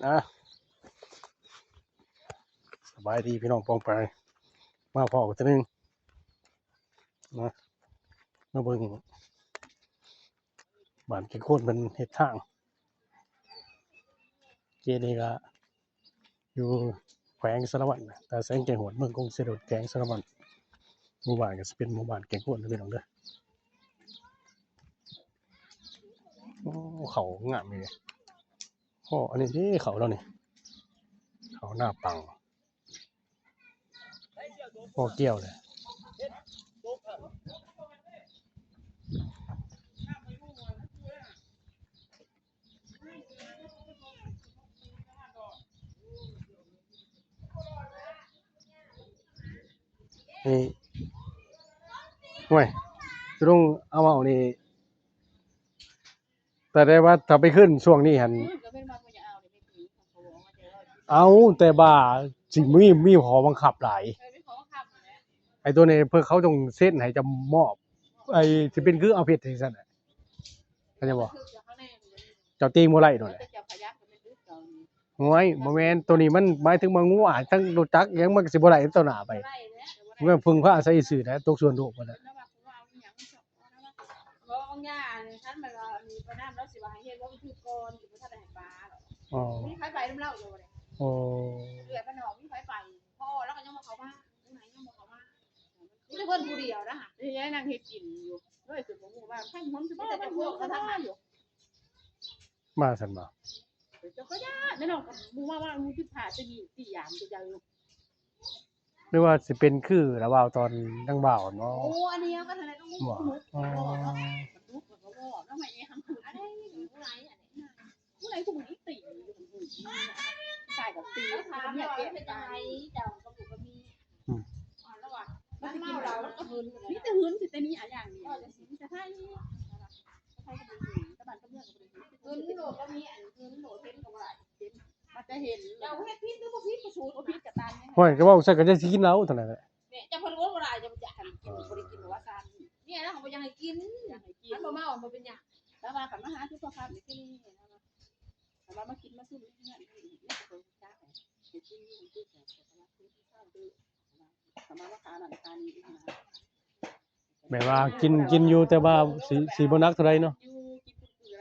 ອ່ະ ສະບາຍດີພີ່ນ້ອງປ້ອງປາຍ ມາພໍ້ກັນເທື່ອໜຶ່ງນະ ມາເບິ່ງບ້ານແກ່ງໂຄນເພິ່ນເຮັດທາງ ເຂດນີ້ກະຢູ່ແຂວງສາລະວັນ ຕາແສງແກ້ງຫວດ ເມືອງກົງເຊໂດນ ແຂວງສາລະວັນ ໝູ່ບ້ານກະຊິເປັນໝູ່ບ້ານແກ້ງໂຄນເດີພີ່ນ້ອງເດີ. ໂອ້ ເຂົ້າງາມອີ່ຫຼີ ພໍ້ ອັນນີ້ເດ້ ເຂົ້າລາວນີ້ ເຂົ້ານາປັງ ພໍ້ກ່ຽວເລີຍ. ນີ້ ໂອ້ຍ ສະດຸ້ງເອົາເວົ້ານີ້ ແຕ່ ແຕ່ວ່າຖ້າໄປຂຶ້ນຊ່ວງນີ້ຫັ້ນ ເອົາ ແຕ່ວ່າຊິມີ ມີຂໍ້ບັງຄັບຫຼາຍ ໄອ້ຕົວນີ້ເພິ່ນເຂົາຕ້ອງເຊັນໃຫ້ຈະມອບ ໄອ້ຊິເປັນຄືເອົາເພັດຈັ່ງຊັ້ນນະ ເຂົ້າໃຈບໍ່? ເຈົ້າຕີງບໍ່ໄດ້ໂດດ. ໂອ້ຍ ບໍ່ແມ່ນ ໂຕນີ້ມັນໝາຍເຖິງວ່າງູອາດທັງລົດຈັກຫຍັງ ມັນກະຊິບໍ່ໄດ້ຕໍ່ໜ້າໄປ ມັນເພິ່ງພາອາໄສຊື່ໆນະ ຕົກສ່ວນໂລກພຸ້ນນະ. ບໍ່ ບາງຢ່າງ ຄັນແບບວ່າມີປານນັ້ນ ລາວຊິວ່າໃຫ້ເຮັດບໍ່ຖືກກ່ອນ ຊິບໍ່ທັນໄດ້ໃຫ້ປາດອກ. ອໍ ມີໃຜໄປນຳລາວຢູ່ບໍ່ໄດ້. ອໍ ເຫຼືອບ້ານນອກ ມີໃຜໄປ ພໍ່ລາວກະຍັງບໍ່ເຂົ້າມາ ທາງໃນຍັງບໍ່ເຂົ້າມາ ມີແຕ່ເພິ່ນຜູ້ດຽວນະ ເຮັດຫຍັງ ນັ່ງເຮັດກິນຢູ່ ເອີຍ ຄືບໍ່ຮູ້ວ່າທາງຫົນຊິບໍ່ ມີແຕ່ເຈົ້າຂອງເຂົາທາງນັ້ນຢູ່. ມາຊັ້ນບໍ່? ເຈົ້າກະຢ້ານ ແມ່ນ້ອງກະບໍ່ມາ ວ່າຮູ້ສຶກພາຈະມີຕີຍາມເຈົ້າຢູ່ ຫຼືວ່າຊິເປັນຄືລະວ່າວຕອນນາງບ່າວຫັ້ນບໍ່? ໂອ້ ອັນດຽວກັນຫັ້ນແຫຼະ ຕ້ອງມີ ບໍ່ ສະໜຸກ ອໍ ເນາະ ສະໜຸກ ແລ້ວກະເວົ້ານຳ ແມ່ນຫຍັງ ອັນນີ້ ຜູ້ໃດ ອັນນີ້ ຜູ້ໃດ ຜູ້ນີ້ຕີຢູ່ ຕາຍກະຕີ ຖາມວ່າເປັນຈັ່ງໃດ ເຈົ້າກະບໍ່ກະມີ ອືມ ລາວວ່າ ມັນເມົາລາວ ລາວກະຫຶງ ມີແຕ່ຫຶງ ຊິແຕ່ມີອັນຢ່າງດຽວ ມີແຕ່ໄທ ໄທກະບໍ່ຫຶງ ຕະບ້ານຕະເມືອງກະບໍ່ໄດ້ຫຶງ ຫຶງໂລດ ກະມີອັນຫຶງໂລດ ເຫັນກະບໍ່ໄດ້ ເຫັນ ມັນຈະເຫັນ ເຈົ້າເຮັດຜິດຫຼືບໍ່ຜິດກະສູດ ບໍ່ຜິດກະຕາມ ໂອ້ຍ ກະເວົ້າຊັ້ນກະຈັ່ງຊິກິນເຫຼົ້າເທົ່ານັ້ນແຫຼະ ແມ່ນ ເຈົ້າເພິ່ນໂອ້ ບໍ່ໄດ້ ເຈົ້າບໍ່ຢາກໃຫ້ກິນ ບໍ່ໄດ້ກິນວ່າຊັ້ນ ເມຍລາວກະບໍ່ຢາກໃຫ້ກິນ ຢາກໃຫ້ກິນ ຄັນບໍ່ເມົາບໍ່ເປັນຫຍັງ ລາວວ່າຄັນມາຫາສຸຂະພາບນີ້ຄືນີ້ ລາວວ່າຄັນວ່າມາກິນມາຊຸມຢູ່ເຮືອນ ແບບວ່າກິນ ກິນຢູ່ ແຕ່ວ່າຊິ ຊິບໍ່ໜັກເທົ່າໃດເນາະ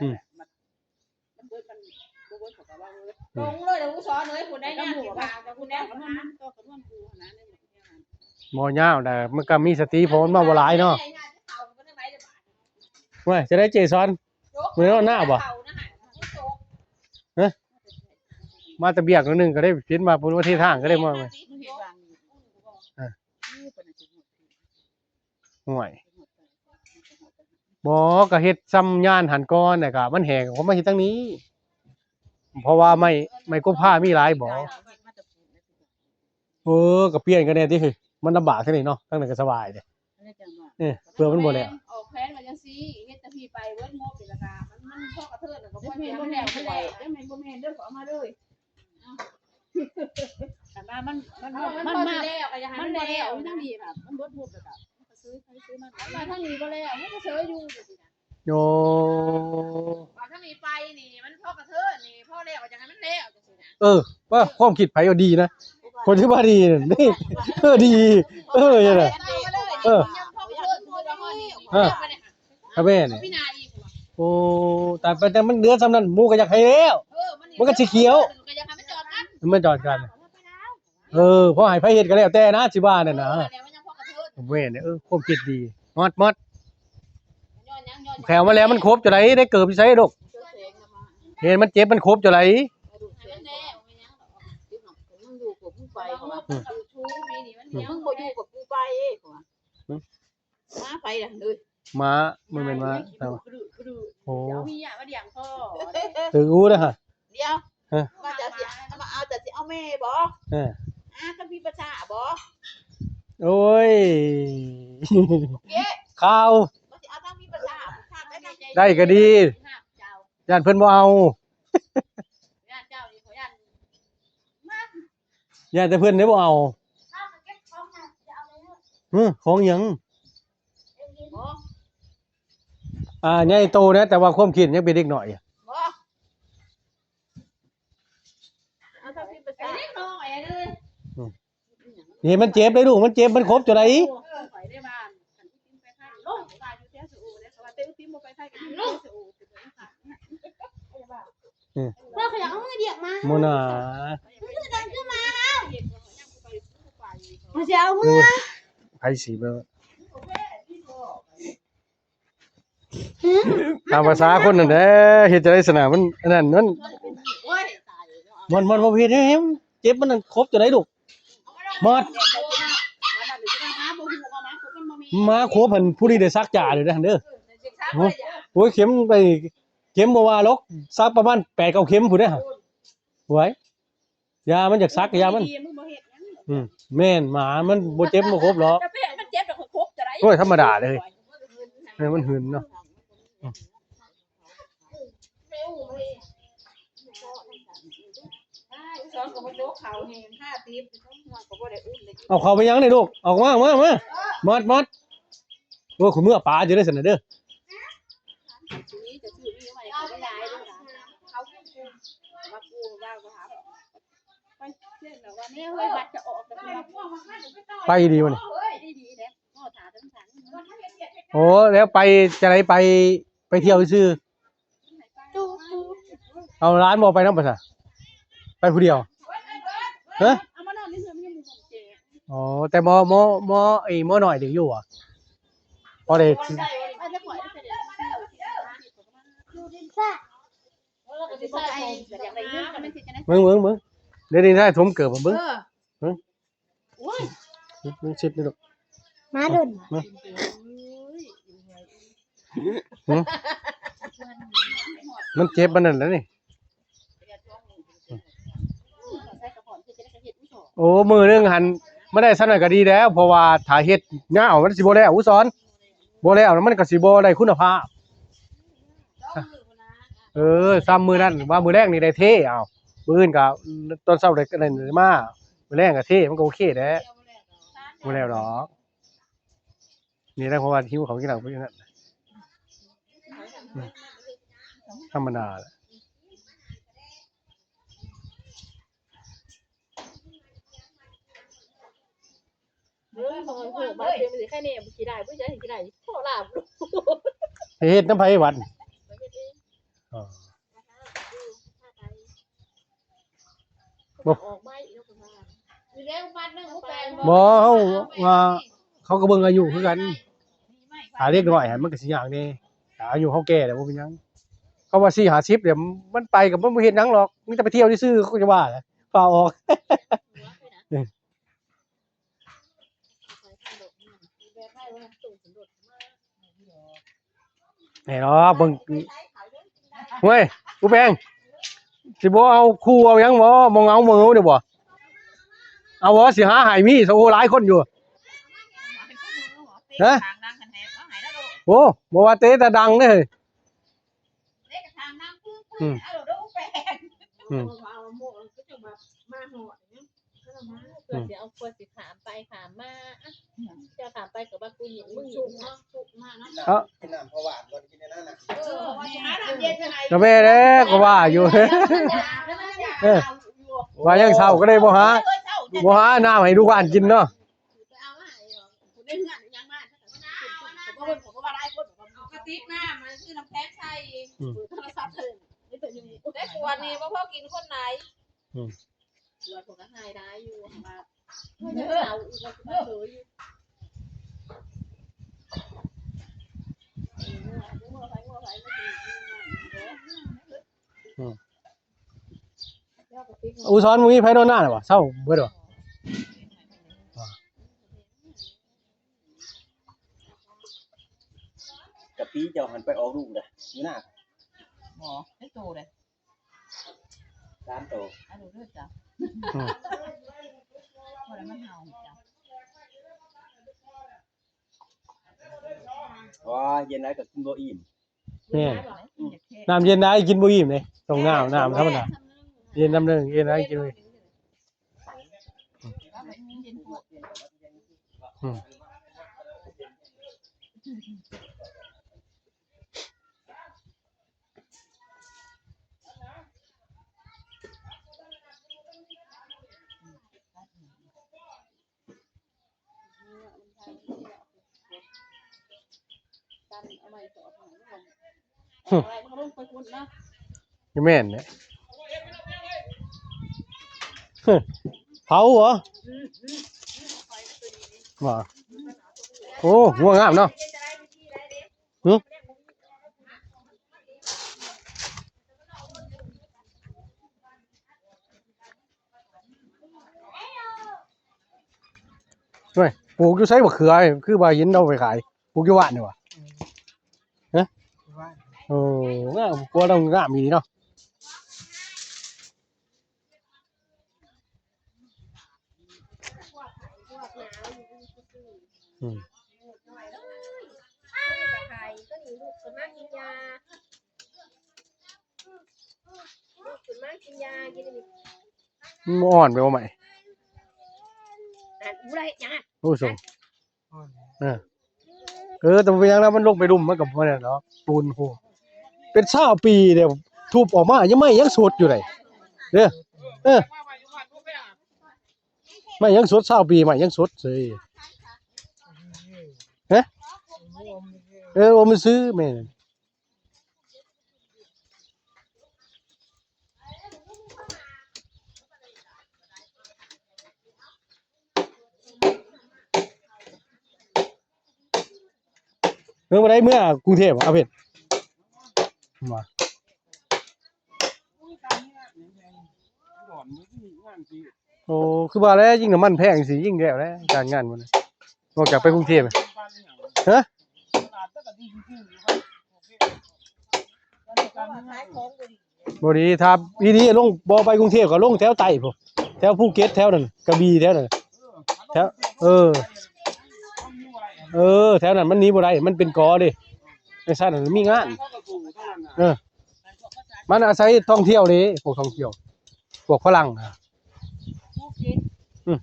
ອືມ ມັນເບິດ ມັນບໍ່ເບິດ ເຂົາກະວ່າເບິດ ອືມ ລົງເລີຍ ຜູ້ສອນເອີຍ ຜູ້ໃດຍາມກິນຂ້າວກະຜູ້ນັ້ນ ບໍ່ຍາວນະ ມັນກະມີສະຕິ ເພາະມັນເວົ້າບໍ່ຫຼາຍເນາະ. ໂອ້ຍ ຈັ່ງໃດເຈສອນ ມື້ນີ້ນອນໜ້າບໍ່? ຮະ? ມາແຕ່ວຽກໜ້ອຍໜຶ່ງກະໄດ້ ເຫັນວ່າເພິ່ນວ່າເທທາງກະໄດ້ມາ ເອີ ໂອ້ຍ ບໍ່ ກະເຮັດຊ່ຳຍານຫັ້ນກ່ອນ ແລ້ວກະມັນແຫ້ງ ກະມາເຮັດທາງນີ້ ເພາະວ່າໄມ້ ໄມ້ກົກພ້າມີຫຼາຍບໍ່? ເອີ ກະປ່ຽນກັນແດ່ຕິ ມັນລຳບາກທາງນີ້ເນາະ ທາງນັ້ນກະສະບາຍເດ ເອີ ເພື່ອມັນບໍ່ແລ້ວ ອອກແຜນວ່າຈັ່ງຊີ້ ເຮັດແຕ່ພີ້ໄປເບິດງົບ ແລ້ວກະມັນ ມັນພໍກະເທີນ ແລ້ວກະບໍ່ແມ່ນ ບໍ່ແມ່ນເດີ ເຂົາເອົາມາເລີຍ ຄັນວ່າມັນ ມັນ ມັນ ມັນບໍ່ແລ້ວ ກະຢ່າໃຫ້ມັນແລ້ວ ມັນບໍ່ແລ້ວ ຢູ່ທາງນີ້ນະ ມັນເບິດງົບແລ້ວກະ ມັນກະເຊີຍໃຜເຊີຍມັນ ຄັນວ່າທາງນີ້ບໍ່ແລ້ວ ມັນກະເຊີຍຢູ່ ໂອ້ ວ່າທາງນີ້ໄປນີ້ ມັນພໍກະເທີນນີ້ ພໍແລ້ວກະຢາກໃຫ້ມັນແລ້ວ ຈັ່ງຊີ້ນະ ເອີ ວ່າຄວາມຄິດໃຜກະດີນະ ຄົນທີ່ວ່າດີນີ້ ເອີ ດີ ເອີ ຈັ່ງໃດ ເອີ ເອີ ກະແມ່ນ ໂອ້ ຕາຍໄປ ແຕ່ມັນເຫຼືອຊ່ຳນັ້ນ ໝູ່ກະຢາກໃຫ້ແລ້ວ ມັນກະຊິຂຽວ ມັນຈອດກັນ ເອີ ພໍໃຫ້ໃຜເຮັດກະແລ້ວແຕ່ນະ ຊິວ່ານັ້ນນະ ເອີ ແມ່ນ ເອີ ຄວາມຄິດດີ ມອດ ມອດ ແຂວມາແລ້ວມັນຄົບຈັ່ງໃດ ໄດ້ເກີບຢູ່ໃສລູກ ເຫັນມັນເຈັບມັນຄົບຈັ່ງໃດ ອືມ ມາ ບໍ່ຢູ່ກະກູໄປ ມາໃຜລະເອີຍ ມາ ບໍ່ແມ່ນມາ ໂອ້ ຖືກອູ້ເດີຫະ ດຽວ ຮະ ວ່າຈະຊິເອົາ ວ່າຈະຊິເອົາແມ່ບໍ ເອີ ອາ ຄັນມີປະຊາບໍ ໂອ້ຍ ເກະ ຂ່າວ ວ່າຊິເອົາທາງມີປະຊາ ໄດ້ກະດີ ຢ້ານເພິ່ນບໍ່ເອົາ ຢ້ານເຈົ້ານີ້ ຂ້ອຍຢ້ານ ຢ້ານແຕ່ເພິ່ນໄດ້ບໍ່ເອົາ ຮະ ຂອງຫຍັງ ບໍ່ ອ່າ ໃຫຍ່ໂຕແລ້ວ ແຕ່ວ່າຄວາມຄິດຍັງເປັນເດັກນ້ອຍ ບໍ່ ເ ເຮັດມັນເຈັບເດ້ລູກ ມັນເຈັບ ມັນຄົບຈັ່ງໃດ? ອືມ ພໍ່ເຂົາຢາກເອົາມືດຽກມາ ບໍ່ໜ້າ ຄືດັງຄືໝາເຮົາ ເຮົາຊິເອົາມື ໃຜຊິເບິ່ງ ຕາມພາສາຄົນນັ້ນແຫຼະ ເຮັດຈັ່ງໃດຊັ້ນນະ ມັນອັນນັ້ນ ມັນ ມັນ ມັນບໍ່ເຮັດໃຫ້ເຈັບ ມັນນັ້ນຄົບຈັ່ງໃດລູກ ໝົດ ມາຄົບຫັ້ນ ຜູ້ນີ້ໄດ້ສັກຢາເດີຫັ້ນເດີ ໂອ້ຍ ໂອ້ຍ ເຂັມໄປ ເຂັມບໍ່ວ່າດອກ ສັກປະມານແປດເກົ້າເຂັມພຸ້ນເດ້ ໂອ້ຍ ຢາມັນຢາກສັກ ຢາມັນ ອືມ ແມ່ນ ໝາມັນບໍ່ເຈັບບໍ່ຄົບດອກ ມັນເຈັບແລ້ວຄົບຈະໄດ້ ໂອ້ຍ ທຳມະດາເດ້ ເອີ ມັນຫຶນເນາະ ອືມ ເອົາເຂົ້າໄປຫຍັງນີ້ລູກ ອອກມາ ມາ ມາ ມອດ ມອດ ໂອ້ຍ ຂ້ອຍເມືອປາຢູ່ເດີຊັ້ນນະເດີ ໄປດີບໍ່ນີ້ ໂອ້ ແລ້ວໄປຈັ່ງໃດ ໄປ ໄປທ່ຽວຊື່ ເອົາຫຼານບໍ່ໄປນຳ ໄປຊະ ໄປຜູ້ດຽວ ຮະ ອໍ ແຕ່ໝໍ ໝໍ ໝໍ ໄອ້ໝໍນ້ອຍເດ ຢູ່ບໍ່ ພໍໄດ້ ເບິ່ງ ເບິ່ງ ເບິ່ງ ດຽວນີ້ໄດ້ຖົມເກີບ ເບິ່ງ ເອີ ເບິ່ງ ເບິ່ງຊິດນີ້ລູກ ມາດົນ ມາ ຫຶ ມັນເຈັບປານນັ້ນແຫຼະນີ້ ໂອ້ ມື້ໜຶ່ງຫັ້ນ ມັນໄດ້ສ່ຳນັ້ນກໍດີແລ້ວ ເພາະວ່າຖ້າເຮັດຍາວ ມັນຊິບໍ່ແລ້ວ ອຸສອນ ບໍ່ແລ້ວ ມັນກໍຊິບໍ່ໄດ້ຄຸນນະພາບ ເອີ ສ່ຳມື້ນັ້ນ ວ່າມື້ແລງນີ້ໄດ້ເທ ເອົາ ມື້ອື່ນກໍຕອນເຊົ້າໄດ້ ໄດ້ມາ ມື້ແລງກໍເທ ມັນກໍໂອເຄແຫຼະ ບໍ່ແລ້ວດອກ ນີ້ແຫຼະ ເພາະວ່າຫິວເຂົ້າກິນເຫຼົ້າ ເພາະນັ້ນ ອືມ ທຳມະດາແຫຼະ. ເອີ ບາດເດມັນຊິໄຄແນ່ ບໍ່ຂີ້ໄດ້ ບໍ່ຢາກຂີ້ໄດ້ ພໍລາບ ເຮັດນຳໃຜບັດ ໄປເຮັດເອງ ອໍ ບໍ່ ອອກໃໝ່ອີກແລ້ວເພິ່ນວ່າ ບໍ່ ເຮົາວ່າເຂົາກໍເບິ່ງອາຍຸຄືກັນ ຖ້າເດັກນ້ອຍຫັ້ນມັນກໍຊິຍາກແດ່ ຖ້າອາຍຸເຮົາແກ່ແລ້ວບໍ່ເປັນຫຍັງ ເຂົາວ່າສີ່ຫ້າສິບແລ້ວມັນໄປກໍບໍ່ເຮັດຫຍັງດອກ ມີແຕ່ໄປທ່ຽວຊື່ໆ ເຂົາກໍຈະວ່າແຫຼະ ຟ້າວອອກ. ແນ່ເນາະ ເບິ່ງ ເວີຍ ຜູ້ແປງ ຊິບໍ່ເອົາຄູ່ເອົາຫຍັງບໍ່ ບໍ່ເຫງົາບໍ່ເຫງົານີ້ບໍ່ ເອົາບໍ່ ຊິຫາໃຫ້ມີ ໂອ້ ຫຼາຍຄົນຢູ່ ຮະ ໂອ້ ບໍ່ວ່າເຕະແຕ່ດັງເດ້ ອືມ ອືມ ເພື່ອຊິເອົາ ເພື່ອຊິຂ້າມໄປຂ້າມມາ ເຈົ້າຂ້າມໄປກໍວ່າກູຍິງມຶງຍິງເນາະ ເອີ ກິນນ້ຳເຂົ້າຫວານກ່ອນ ກິນອັນນັ້ນນະ ເອີ ວ່າຊິຫານ້ຳເຢັນໄປໃຫ້ ກໍແມ່ນແຫຼະ ກໍວ່າຢູ່ ເອີ ວ່າຍັງເຊົ້າກໍໄດ້ບໍ່ຫາ ບໍ່ຫານ້ຳໃຫ້ລູກຫຼານກິນເນາະ ໃນເຮືອນຍັງມາ ເຂົາບໍ່ ເພິ່ນກໍບໍ່ວ່າຫຼາຍຄົນ ເອົາກະຕິກນ້ຳ ຊື້ນ້ຳແຂງໃສ່ ອືມ ໂທລະສັບເພິ່ນ ແຕ່ກວດນີ້ບໍ່ພໍກິນຄົນຫຼາຍ ອືມ ກວດເພິ່ນກໍໃຫ້ຫຼາຍຢູ່ ວ່າເຮົາອີກວ່າຊິມາເລີຍ ອືມ ອຸສອນ ບໍ່ມີໃຜນອນນາແລ້ວບໍ່ ເຊົາເບິດບໍ່? ກະປີເຈົ້າຫັ້ນໄປອອກລູກເດ້ ຢູ່ນາ ບໍ່ ໄດ້ໂຕເດ້ ສາມໂຕ ອາ ດູເດີເຈົ້າ ອືມ ບໍ່ໄດ້ມາເຫົ່າໃຫ້ເຈົ້າ ອໍ ເຢັນຫຼາຍກໍກິນບໍ່ອີ່ມ. ແມ່ນ ນ້ຳເຢັນໄດ້ກິນບໍ່ອີ່ມເດ້ ຕ້ອງນ້ຳ ນ້ຳທຳມະດາ ເຢັນນ້ຳໜຶ່ງ ເຢັນໄດ້ກິນບໍ່ອີ່ມ ອືມ. ຮຶ ບໍ່ແມ່ນແຫຼະ ຮຶ ເຜົາເຫວະ ວ່າ ໂອ້ ງົວງາມເນາະ ຮຶ ໂອ້ຍ ປູກຢູ່ໃສບັກເຂືອ ຄືວ່າເຫັນເອົາໄປຂາຍ ປູກຢູ່ບ້ານນີ້ຫວາ ຮະ ໂອ້ ງາມ ກົວລາວງາມອີ່ຫຼີເນາະ ອືມ ມັນບໍ່ອ່ອນໄປບໍ່ໃໝ່ ອ່ະ ບໍ່ໄດ້ຫຍັງ ໂອ້ ສົງ ອ່ອນ ເອີ ເອີ ແຕ່ບໍ່ເປັນຫຍັງແລ້ວ ມັນລົງໄປລຸ່ມ ມັນກໍບໍ່ນັ້ນດອກ ປູນໂພ ເປັນຊາວປີແລ້ວ ທຸບອອກມາ ຍັງໄມ້ຍັງສົດຢູ່ເດ້ ເດີ ເອີ ໄມ້ຍັງສົດ ຊາວປີ ໄມ້ຍັງສົດເສີຍ ຮະ ເອີ ໂອ້ ມັນຊື້ແມ່ນ ເອີ ບໍ່ໄດ້ເມືອກຸງເທບ ອາເພັດ ວ່າ ໂອ້ ຄືວ່າແຫຼະ ຍິ່ງນ້ຳມັນແພງຊິ ຍິ່ງແລ້ວແຫຼະ ການງານໝົດ ນອກຈາກໄປກຸງເທບ ຮະ ບໍ່ດີ ຖ້າອີ່ດີລົງ ບໍ່ໄປກຸງເທບກໍລົງແຖວໃຕ້ພຸ້ນ ແຖວພູເກັດ ແຖວນັ້ນ ກະບີ່ ແຖວນັ້ນ ແຖວ ເອີ ເອີ ແຖວນັ້ນມັນໜີບໍ່ໄດ້ ມັນເປັນກໍເດ້ ໃນຊັ້ນນັ້ນມີງານ ເອີ ມັນອາໄສທ່ອງທ່ຽວເດ້ ພວກທ່ອງທ່ຽວ ພວກຝຣັ່ງນະ ອືມ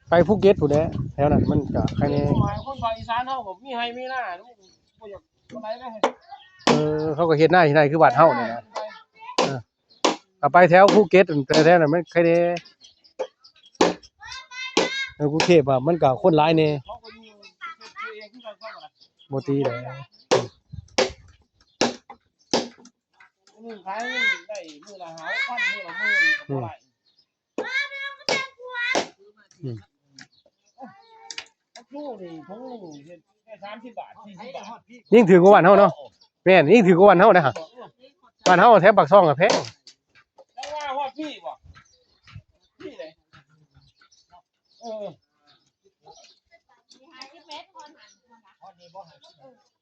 ໄປພູເກັດພຸ້ນແຫຼະ ແຖວນັ້ນມັນກະໃຄແດ່ ຄົນພາກອີສານເຮົາກໍມີໄຮ່ມີນາ ບໍ່ຢາກ ເອີ ເຂົາກໍເຮັດນາເຮັດໄຮ່ຄືບ້ານເຮົານີ້ນະ ເອີ ກໍໄປແຖວພູເກັດ ແຖວນັ້ນມັນໃຄແດ່ ເອີ ກຸງເທບອະ ມັນກໍຄົນຫຼາຍແດ່ ບໍ່ຕີແຫຼະ ໜຶ່ງຂາຍໄດ້ມື້ລະຫ້າຫົກພັນ ມື້ລະໝື່ນກໍບໍ່ຫຼາຍ ອືມ ຢູ່ນີ້ ຖົງໜຶ່ງເຮັດໄດ້ສາມສິບບາດ ສີ່ສິບບາດ ຍິ່ງຖືກກວ່າບ້ານເຮົາເນາະ ແມ່ນ ຍິ່ງຖືກກວ່າບ້ານເຮົານະ ບ້ານເຮົາແຖວປາກຊ່ອງກໍແພງ ແລ້ວວ່າຮອດພີ້ບໍ່ ພີ້ໃດ ເອີ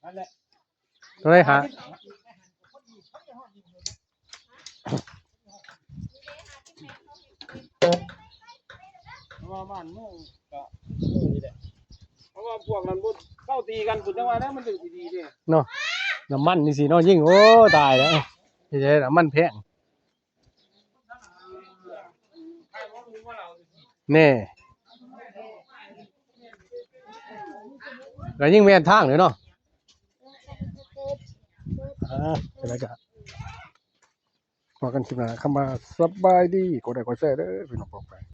ນັ້ນແຫຼະ ເທົ່າໃດຫາ ເພາະວ່າບ້ານເມືອງກະຄືນີ້ແຫຼະ ເພາະວ່າພວກນັ້ນບໍ່ເຂົ້າຕີກັນພຸ້ນ ຈັ່ງວ່າແລ້ວມັນຈຶ່ງຊິດີເດ້ ເນາະ ນ້ຳມັນນີ້ຊິເນາະ ຍິ່ງ ໂອ້ ຕາຍແລ້ວ ເຮັດໃດນ້ຳມັນແພງ ແນ່ ກໍຍິ່ງແມ່ນທາງເລີຍເນາະ ອ່າ ຈັ່ງໃດກໍພໍ້ກັນຄລິບໜ້າ ຄຳວ່າສະບາຍດີ ກົດໄລກ໌ ກົດແຊເດີ ພີ່ນ້ອງປ້ອງໄປ.